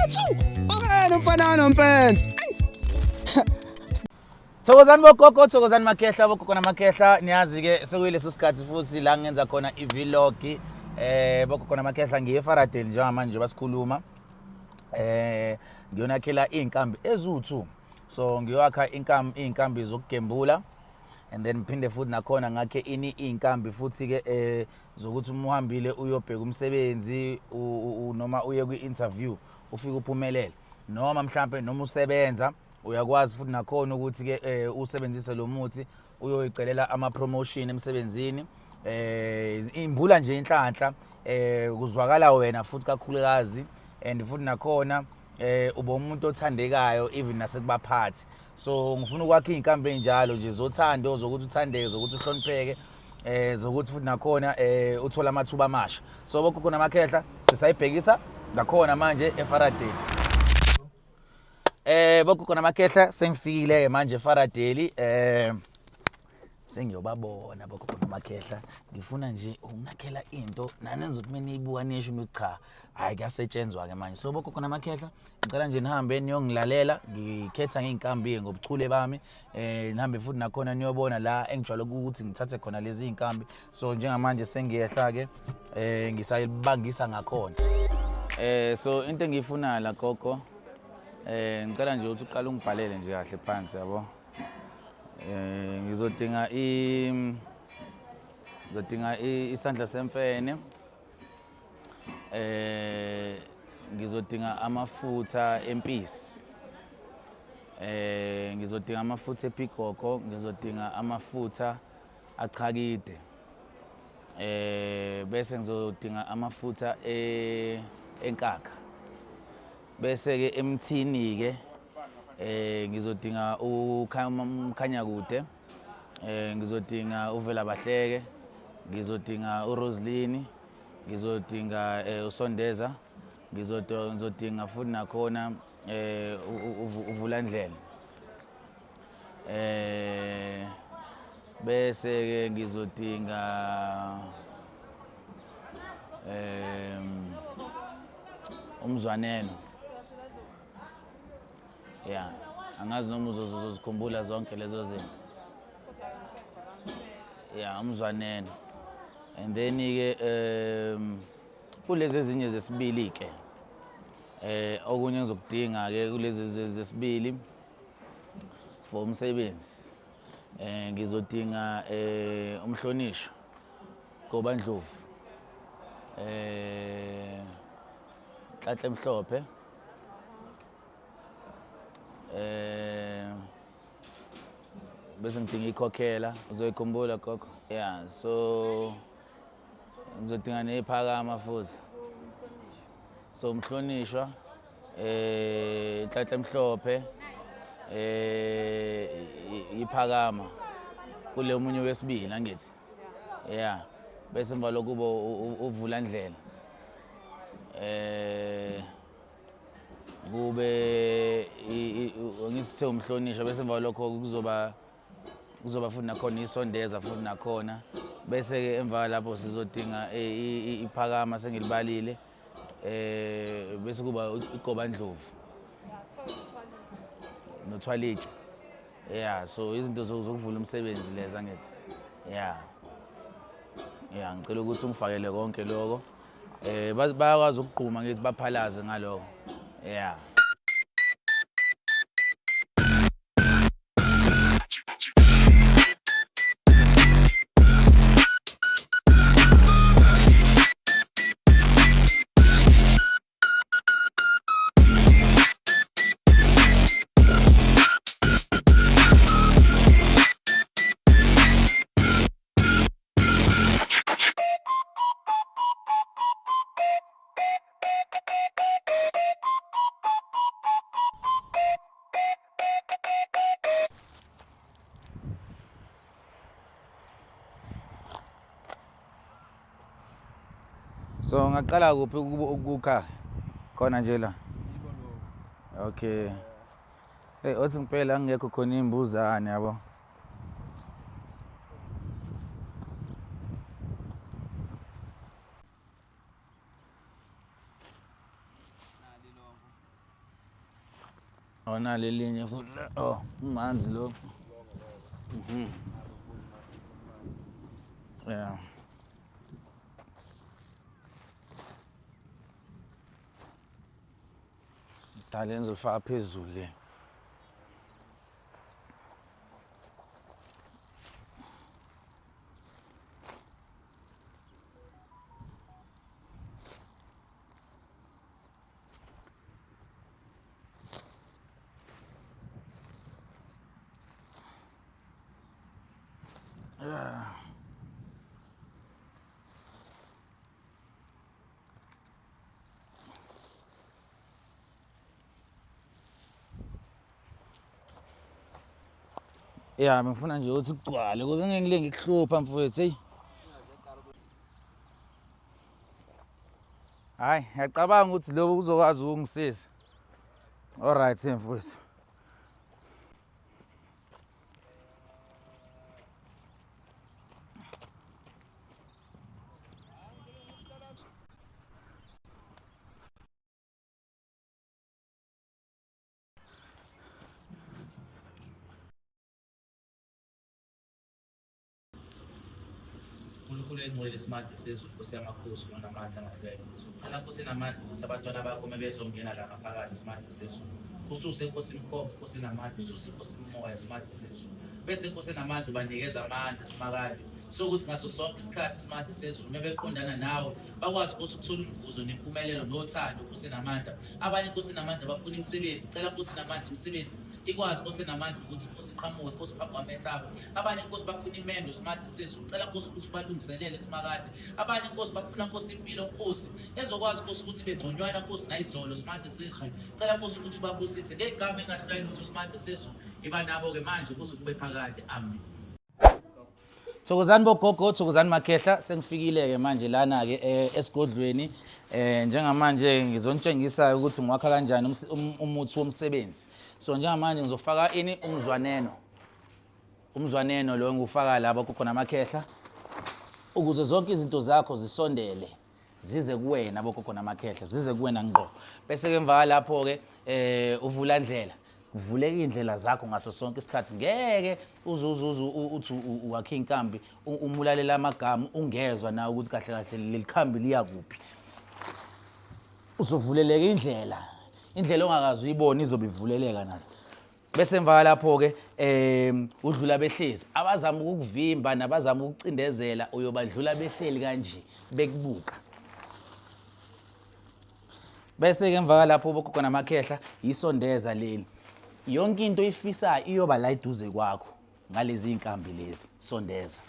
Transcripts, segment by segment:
Wena umfana nompensi. Thokozani bogogo, thokozani makhehla, bogogo namakhehla. Niyazi-ke sekuyileso sikhathi futhi la ngenza khona i-vlog. Bogogo namakhehla ngiye eFaradeli njengamanje njengoba sikhuluma. Ngiyonakhela iy'nkambi eziwu-2. So ngiyowakha iy'nkambi zokugembula and then ngiphinde futhi nakhona ngakhe ini iy'nkambi futhi-ke zokuthi uma uhambile uyobheka umsebenzi noma uye kwi-interview ufike uphumelele, noma mhlampe noma usebenza uyakwazi futhi nakhona ukuthi-ke usebenzise lo muthi uyoyicelela ama-promotion emsebenzini. Imbula nje inhlanhla, kuzwakala wena futhi kakhulukazi, and futhi nakhona uba umuntu othandekayo even nasekubaphathi. So ngifuna ukwakha iy'nkambi ey'njalo nje zothando, zokuthi uthandeke, zokuthi uhlonipheke, zokuthi futhi nakhona uthole amathuba amasha. So bogogo namakhehla sisayibhekisa ngakhona manje eFaradeli. Bogogo namakhehla sengifikile-ke manje eFaradeli. Sengiyobabona bogogo namakhehla, ngifuna nje ukunakhela into nani enizothi uma niyibuka nisho ukuthi cha, hhayi kuyasetshenzwa-ke manje. So bogogo namakhehla ngicela nje nihambe niyongilalela, ngikhetha ngey'nkambi-ke ngobuchule bami. Nihambe futhi nakhona niyobona la engijwayele ukuthi ngithathe khona lezi iy'nkambi. So njengamanje sengiyehla-ke, ngisayibangisa ngakhona. So into engiyifunayo la gogo, ngicela nje ukuthi uqale ungibhalele nje kahle phansi, yabo. Ngizodinga isandla semfene. Ngizodinga amafutha empisi. Ngizodinga amafutha epigogo, ngizodinga amafutha achakide. Bese ngizodinga amafutha enkakha. Bese ke emthini ke ngizodinga umkhanyakude, ngizodinga uvela bahleke, ngizodinga uRoslini, ngizodinga usondeza, ngizodinga futhi nakhona uvulandlela. Bese ke ngizodinga umzwaneno. Yeah, angazi noma uzozikhumbula zonke lezo zinto. Yeah, umzwaneno. And then ke kulezi ezinye zesibili ke okunye engizokudinga ke kulezi zesibili for umsebenzi, ngizodinga umhlonishwa Goba Ndlovu, Nhlanhla Emhlophe, bese ngidinga ikhokhela, uzoyikhumbula gogo. Yeah, so ngizodinga nephakama futhi. So umhlonishwa, Nhlanhla Emhlophe, iphakama kule omunye wesibili angithi. Yeah, bese emva lokho kuba uvula ndlela. Kube ngisithe umhlonishwa, bese emva lokho kuzoba futhi nakhona isondeza futhi nakhona, bese ke emva lapho sizodinga iphakama sengilibalile, bese kuba igoba ndlovu nothwalitshe. Yeah, so izinto zokuvula umsebenzi lezi angithi. Yeah, yeah, ngicela ukuthi ungifakele konke lokho. Bayakwazi ukugquma ngithi baphalaze ngaloko. Yeah. So ngaqala kuphi ukukha khona nje la? Okay. Hey, othi ngempela angekho khona imbuzane yabo. Awunalo elinye futhi la. Oh, umanzi lo. Yeah. Dala ngizolifaka phezulu le. Ya, ngifuna nje ukuthi kugcwale ukuze ngeke ngile ngikuhlupha mfowethu hey. Hayi, ngiyacabanga ukuthi lokhu kuzokwazi ukungisiza. Alright mfowethu. Nkulunkulu engcwele simade sezulu Nkosi yamakhosi onamandla angahluleka lutho. Cela Nkosi enamandla ukuthi abantwana bakho uma bezongena la ngaphakathi simade sezulu. Ususe Nkosi imikhonto Nkosi enamandla, ususe Nkosi imimoya simade sezulu. Bese Nkosi enamandla ubanikeza amandla simakade. Sokuthi ngaso sonke isikhathi simade sezulu uma beqondana nawe bakwazi ukuthi ukuthola umvuzo nempumelelo nothando Nkosi enamandla. Abanye Nkosi enamandla bafuna imisebenzi, cela Nkosi enamandla imisebenzi ikwazi Nkosi enamandla ukuthi Nkosi iqhamuke Nkosi phambi kwamehlo abo. Abanye Nkosi bafuna imendo simade sezulu, cela Nkosi ukuthi ubalungiselele simakade. Abanye Nkosi bafuna Nkosi impilo Nkosi ezokwazi Nkosi ukuthi ibe ngconywana Nkosi nayizolo simade sezulu, cela Nkosi ukuthi ubabusise ngegama elingahlulayo lutho simade sezulu. Iba nabo-ke manje kuze kube phakade. Amen. Thokozani bogogo, thokozani makhehla, sengifikile-ke manje lana-ke eh, esigodlweni. Eh njengamanje ngizonitshengisa ukuthi ngiwakha kanjani umuthi womsebenzi. So njengamanje ngizofaka ini umzwaneno. Umzwaneno lo ngiwufaka la bogogo namakhehla ukuze zonke izinto zakho zisondele zize kuwena bogogo namakhehla zize kuwena ngqo. Bese ke emva lapho ke eh uvula ndlela kuvuleka iy'ndlela zakho ngaso sonke isikhathi ngeke uze uze uze uthi wakhe inkambi umulalela amagama ungezwa nawe ukuthi kahle kahle leli khambi liya kuphi uzovuleleka indlela indlela ongakaze uyibone izobe ivuleleka nayo bese emva lapho-ke um udlula behlezi abazama ukukuvimba nabazama ukucindezela uyobadlula behleli kanje bekubuka Bese ke emva kwalapho bogogo namakhehla yisondeza leli. Yonke into oyifisayo iyoba la eduze kwakho ngalezi iy'nkambi lezi sondeza.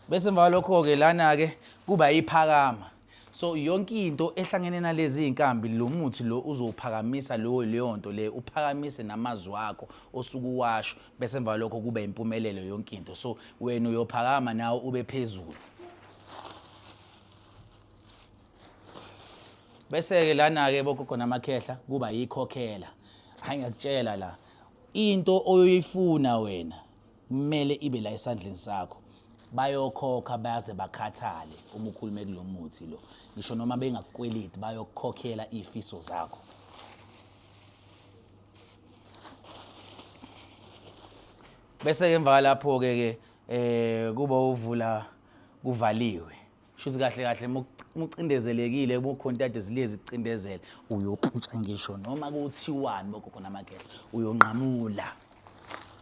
Bese emva kwalokho-ke lana-ke kuba iphakama. So yonke into ehlangene nalezi iy'nkambi lo muthi lo uzowuphakamisa lowo leyo nto leyo uphakamise namazwi akho osuke uwasho bese emva kwalokho kuba impumelelo yonke into. So wena uyophakama nawe ube phezulu. Bese-ke lana-ke bogogo namakhehla kuba yikhokhela. Hayi ngiyakutshela la. Into oyoyifuna wena kumele ibe la esandleni sakho. Bayokhokha baze bakhathale uma ukhulume kulo muthi lo. Ngisho noma bengakukweleti bayokukhokhela izifiso zakho. Bese-ke emva kwalapho-ke ke eh kuba uvula kuvaliwe shuthi kahle kahle mucindezelekile mukhontate zilezi kucindezela uyoputsha ngisho noma kuthiwani bogogo namakhehla uyonqamula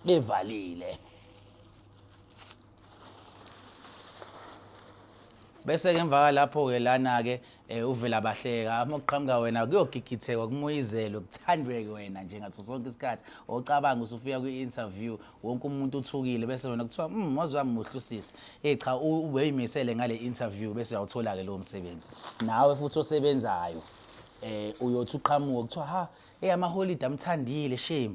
bevalile bese ke emva kwalapho ke lana ke eh, uvela bahleka uma kuqhamuka wena kuyogigithekwa kumoyizelwe kuthandweke wena nje ngaso sonke isikhathi ocabanga usufika kwi-interview wonke umuntu uthukile bese wena kuthiwa waze wamuhle usisi hey cha ubeyimisele ngale interview bese uyawuthola ke lowo msebenzi nawe futhi osebenzayo eh uyothi uqhamuka kuthiwa ha hey amaholide amthandile shame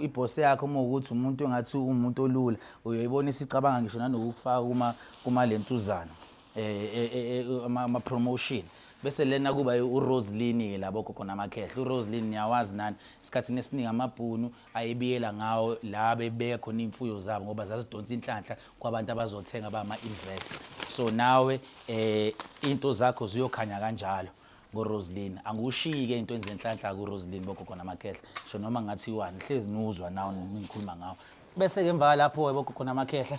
iboss yakho uma ukuthi umuntu engathi umuntu olula uyoyibona isicabanga ngisho nanokukufaka kuma kuma lentuzana eh, eh, eh, eh ama promotion bese lena kuba uRoslyn ke labo gogo namakhehla uRoslyn niyawazi nani isikhathini esiningi amabhunu ayebiyela ngawo la bebeka khona iy'mfuyo zabo ngoba zazidonsa inhlanhla kwabantu abazothenga bama-investor so nawe eh into zakho ziyokhanya kanjalo. ngoRoslyn. Angiwushiyi-ke ey'ntweni zenhlanhla kuRoslyn bogogo namakhehla. Ngisho noma ngathiwani, hlezi niwuzwa nawo ngikhuluma ngawo. Bese-ke emva kwalapho-ke bogogo namakhehla,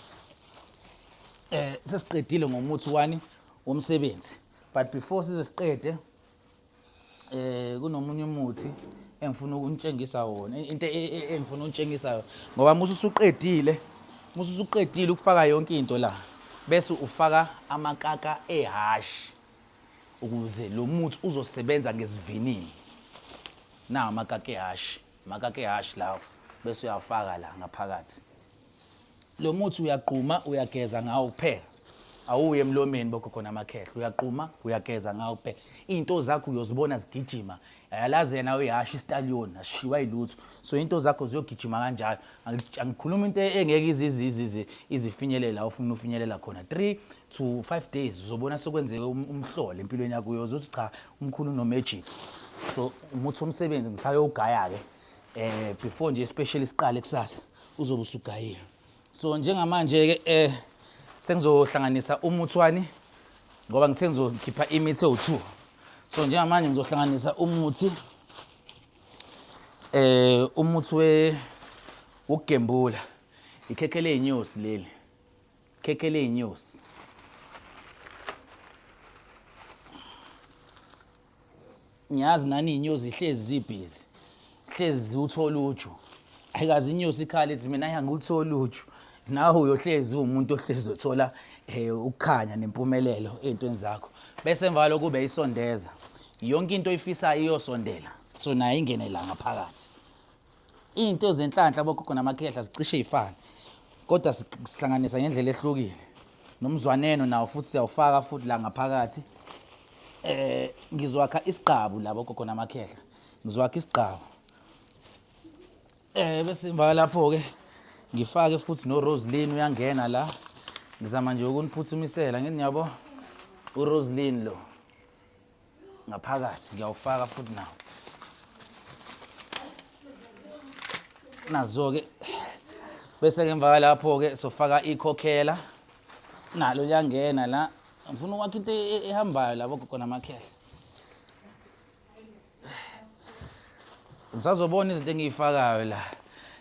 sesiqedile ngomuthi wani womsebenzi. But before size siqede, kunomunye umuthi engifuna ukunitshengisa wona, into engifuna ukunitshengisa yona. Ngoba musu usuqedile, musu usuqedile ukufaka yonke into la, bese ufaka amakaka ehhashi ukuze lo muthi uzosebenza ngesivinini. Nawu amakaka ehhashi, amakaka ehhashi lawo, bese uyawafaka la ngaphakathi. Lo muthi uyagquma uyageza ngawo kuphela. Awuyi emlomeni bogogo namakhehla, uyagquma uyageza ngawo kuphela. Iy'nto zakho uyozibona zigijima. Ayalazi yena uyahasha istaliyoni, asishiwa yilutho. So iy'nto zakho ziyogijima kanjalo. Angikhulumi into engeke ize ize ize ize izifinyelele la ufuna ufinyelela khona. 3 to 5 days uzobona sekwenzeke umhlolo empilweni yakho, uyoze uthi cha umkhulu uno-magic. So umuthi womsebenzi ngisayowugaya-ke. Before nje special siqale kusasa uzobe usugayiwe. So njengamanje ke sengizohlanganisa umuthi wani ngoba ngithe ngizokhipha imithi ewu2. So njengamanje ngizohlanganisa umuthi umuthi we wokugembula. Ikhekhe leyinyosi leli. Ikhekhe leyinyosi. Ngiyazi nani iy'nyosi zihlezi zibhizi, zihlezi ziwuthola uju. Ayikaze inyosi ikhale ithi mina ayi angiwutholi uju. Nawe uyohlezi uwumuntu ohlezi uthola ukukhanya nempumelelo ey'ntweni zakho. Bese emva kwalokho kube isondeza. Yonke into oyifisayo iyosondela. So nayo ingene la ngaphakathi. Iy'nto zenhlanhla bogogo namakhehla zicishe y'fane, kodwa sihlanganisa ngendlela ehlukile. Nomzwaneno nawo futhi siyawufaka futhi la ngaphakathi. Ngizwakha isigqabu la bogogo namakhehla, ngizwakha isigqabu. Bese emva lapho-ke ngifake futhi no-Roslyn uyangena la. Ngizama nje ukuniphuthumisela, ngithi niyabo uRoslyn lo ngaphakathi ngiyawufaka futhi nawo. Nazo-ke bese-ke emva kwalapho-ke sofaka ikhokhela nalo liyangena la. Ngifuna ukwakha into ehambayo la bogogo namakhehla. Ngisazobona izinto engiyifakayo la.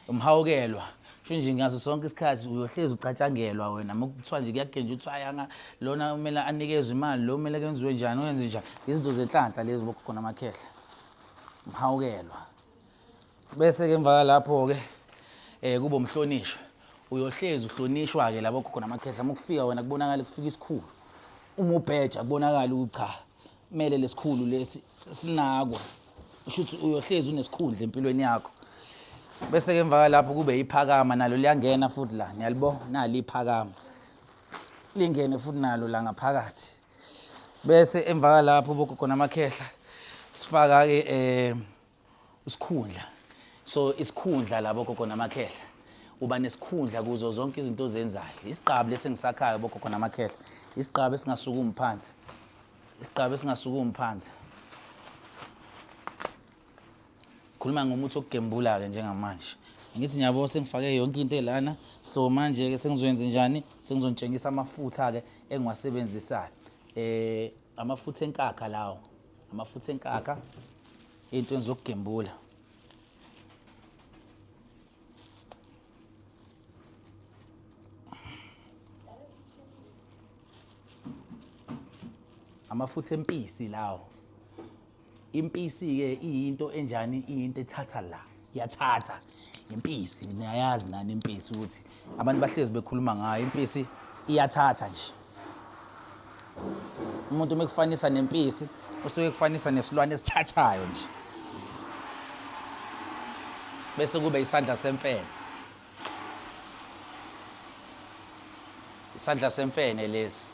Umhawukelwa. Sho nje ngaso sonke isikhathi uyohlezi ucatshangelwa wena. Uma kuthiwa nje kuyagenja uthi ayanga lona kumele anikezwe imali, lo kumele kwenziwe njani, wenze njani. Izinto zenhlanhla lezi bogogo namakhehla. Umhawukelwa. Bese ke emva kwalapho ke kube umhlonishwa. Uyohlezi uhlonishwa ke labo gogo namakhehla. Uma kufika wena kubonakala kufika isikhulu. Uma ubheja kubonakala ukuthi cha kumele lesikhulu lesi sinakwe. Usho ukuthi uyohlezi unesikhundla empilweni yakho. Bese ke emva kwalapho kube iphakama nalo liyangena futhi la. Niyalibona nali iphakama. Lingene futhi nalo la ngaphakathi. Bese emva kwalapho bogogo namakhehla sifaka ke isikhundla. So isikhundla labo gogo namakhehla, uba nesikhundla kuzo zonke izinto ozenzayo. Isigqabu lesi engisakhayo bogogo namakhehla, isigqabu esingasukumi phansi, isigqabu esingasukumi phansi. Khuluma ngomuthi wokugembula-ke njengamanje. Ngithi ngiyabo sengifake yonke into elana. So manje-ke sengizoyenza njani? Sengizonitshengisa amafutha-ke engiwasebenzisayo. Amafutha enkakha lawo, amafutha enkakha ey'ntweni zokugembula. Amafutha empisi lawo. Impisi-ke iyinto enjani? Iyinto ethatha la, iyathatha. Impisi, niyayazi nani impisi ukuthi abantu bahlezi bekhuluma ngayo. Impisi iyathatha nje. Umuntu uma ekufanisa nempisi usuke ekufanisa nesilwane esithathayo nje. Bese kube isandla semfene. Isandla semfene lesi.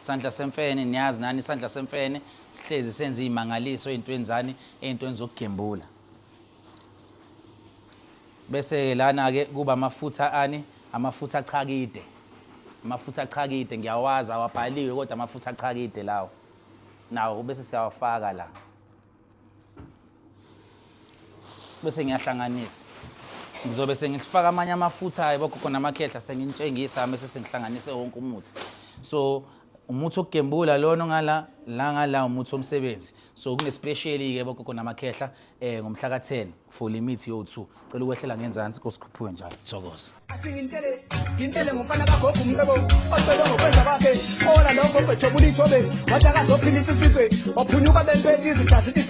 Isandla semfene, niyazi nani isandla semfene sihlezi senza iy'mangaliso ey'ntweni zani, ey'ntweni zokugembula. Bese-ke lana-ke kuba amafutha ani, amafutha achakide. Amafutha achakide ngiyawazi awabhaliwe kodwa amafutha achakide lawo. Nawo bese siyawafaka la. Bese ngiyahlanganisa. Ngizobe sengifaka amanye amafutha-ke bogogo namakhehla senginitshengisa bese sengihlanganise wonke umuthi. So Umuthi wokugembula lona ngala la ngala umuthi womsebenzi. So kune-special-ke bogogo namakhehla ngomhla ka-10 for le mithi yo-2. Cela ukwehlela ngenzansi kosikhuphuke njalo. Thokoza. Athi ngintshele ngintshele ngomfana kagogo umcebo osele ngokwenza kwakhe ola lo gogo ejabula ithobe wathi akazophilisa isizwe waphunyuka bempethe izitha zithi.